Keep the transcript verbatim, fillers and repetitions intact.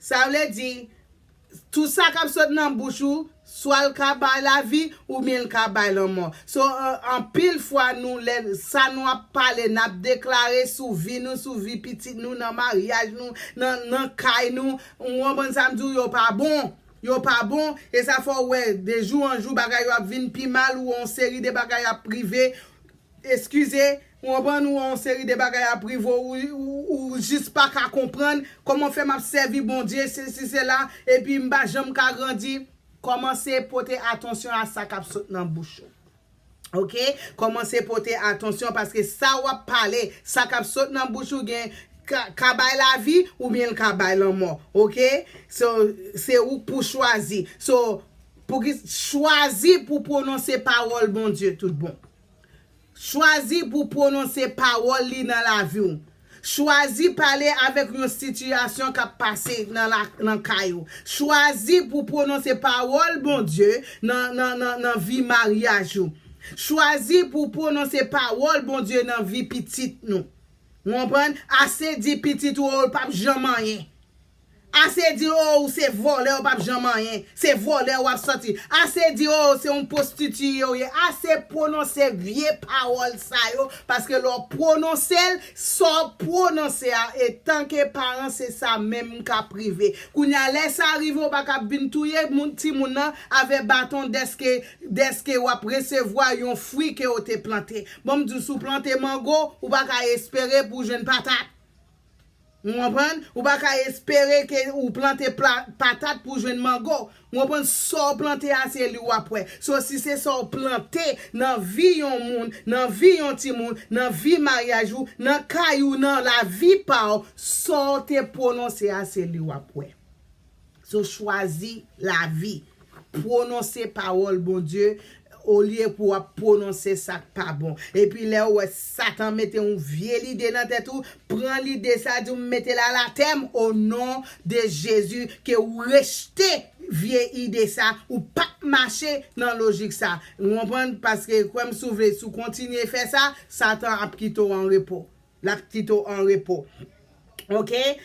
Sa vle di, tout sa k ap sot nan bouch ou, swa l ka bay lavi, oubyen l ka bay lanmò. So, an- anpil fwa, nou, lè sa nou ap pale, n ap deklare sou vi nou, sou vi pitit nou, nan maryaj nou, nan, nan kay nou, ou konprann sa m di w, yo pa bon. Yo pa bon, e sa fè w wè, de jou an jou, bagay yo ap vin pi mal, ou yon seri de bagay ap rive, eskize, ou konprann, ou yon seri de bagay ap rive, ou, ou, ou jis pa ka konprann kòman fè m ap sèvi Bondye, se si se la, epi m pa janm ka grandi. Kòmanse pote atansyon a sa k ap sot nan bouch ou. Oke? Kòmanse pote atansyon, paske sa w ap pale, sa k ap sot nan bouch ou gen ka, ka bay lavi oubyen l ka bay lanmò. Oke? So, se ou k pou chwazi. So, pou ki chwazi pou pwononse pawòl Bondye tout bon. Chwazi pou pwononse pawòl li nan lavi w. Chwazi pale avèk yon sitiyasyon k ap pase nan, la, nan kay ou. Chwazi pou pwononse pawòl Bondye nan, nan, nan, nan vi maryaj ou. Chwazi pou pwononse pawòl Bondye nan vi pitit nou. Ou konprann? Ase di pitit ou, ou p ap janm anyen. Ase di, o, ou se vòlè, ou p ap janm anyen. Se vòlè w ap sòti. Ase di, o, se yon pwostitiye ou ye. Ase pwononse vye pawòl sa yo, paske lè w pwononse l, sa w pwononse a, etanke paran, se sa menm k ap rive. Kounye a, lè sa rive, ou pa ka vin touye moun, timoun nan avè baton dèske, dèske w ap resevwa yon fwi ke w te plante. Bon, m di w, si w plante mango, ou pa ka espere pou w jwenn patat. Ou konprann? Ou pa ka espere ke ou plante pla- patat pou jwenn mango. Ou konprann? Sa w plante a, se li w ap wè. So, si se sa w plante nan vi yon moun, nan vi yon timoun, nan vi maryaj ou, nan kay ou, nan lavi pa w, sa w te pwononse a, se li w ap wè. So, chwazi lavi. Pwononse pawòl Bondye olye pou w ap pwononse sa k pa bon. Epi lè w wè Satan mete yon vye lide nan tèt ou, pran lide sa, di w, "M mete l alatè m o non de Jezi," ke w rejte vye ide sa, ou p ap mache nan lojik sa. Ou konprann? Paske kwè m, si w vle, si w kontinye fè sa, Satan ap kite w an repo. L ap kite w an repo. Oke?